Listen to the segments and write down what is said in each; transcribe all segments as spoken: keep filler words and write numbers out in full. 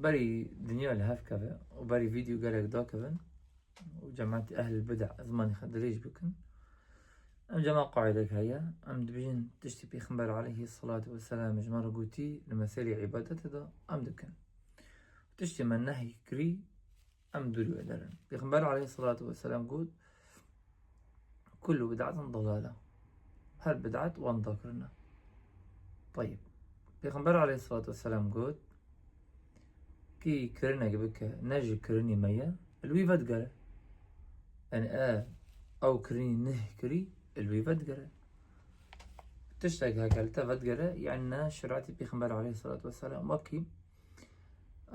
Berî dinya li hev keve û berî vîdeo gelek dakevin û cemaetî ehlil bid'a zimanê xwe dirêj bikin, em cema qaîdek heye, em dibêjin tiştî Pêxember aleyhî selatu weselam ji me re gotî li meselê îbadetê de em dikin. Tiştê me nehy kirî, em dûrî wê derin. Pêxember aleyhî selatu weselam got, "Kullu bid'atin dalale." Her bid'at wenda kirine. Tayyib. Pêxember aleyhî selatu weselam got, "Kî kirinek bike ne ji kirinî me ye, li wî vedigere." Yani e, ew kirinî neh kirî, li wî vedigere. Tiştek heke li te vedigere, yani ne şeriatî Pêxember aleyhî selatu weselam, wekî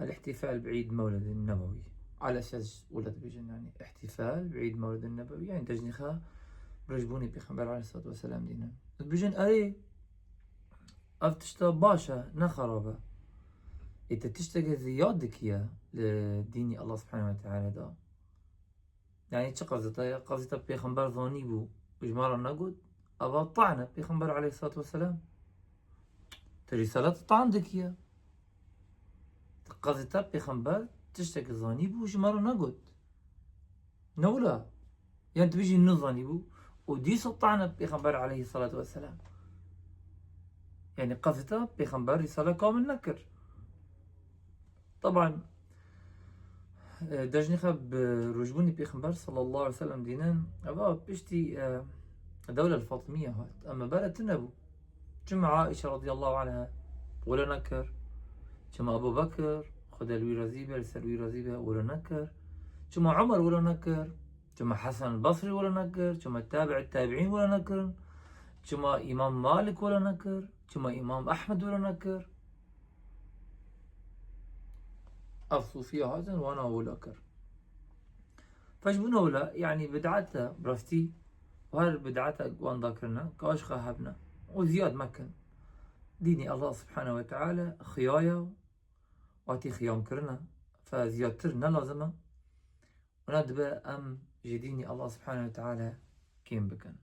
الاحتفال بعيد مولد النبوي. على أساس ولا دبيجن، يعني احتفال بعيد مولد النبوي، يعني تجنيخا برجبوني بيخمبر عليه الصلاة والسلام دينا. دبيجن أري، أف تشتا باشا، نخرابة. إنت تشتاق زيادك يا لديني الله سبحانه وتعالى دا. Yani çi qezeta ye? Qezeta pêxember zanî bû û ji me re negot. Eva ta'ne pêxember aleyhissalatu vesselam. Tu rîsalet ta'n dikiye. Tu qezeta pêxember tiştekî zanî bû û ji me re negot. Ne wila? Yan tu bijî nizanî bû û dîsa ta'ne pêxember aleyhissalatu vesselam. Yani qezeta pêxember rîsale kamil nekir. Taban, e, dejnî xwe bi rojbûnî Pêxember sallallahu aleyhi ve sellem dînin, eva piştî, e, dewle Fatimiye hat. Em ê bere tune bû. Çima Aişe radiyallahu anha wele nekir? Çima Ebu Bekir, Xwedê li wî razî be, li ser wî razî be, wele nekir? Çima Umer wele nekir? Çima Hesen Basrî wele nekir? Çima tabi'î tabi'în wele nekirin? Çima Îmam Malik wele nekir? Çima Îmam Ehmed wele nekir? Ev sûfiya hatin wana wele kir. Fe ji bûna wele, yani bid'at e, bi rastî, û her bid'ata wenda kirine, ka ji xwe hebne. Û ziyad mekin. Dînî Allah subhanehu ve teala xiyaya, watî xiyam kirine. Fe ziyadtir ne lazim e. Wina dibe em ji dînî Allah subhanehu ve teala kêm bikin.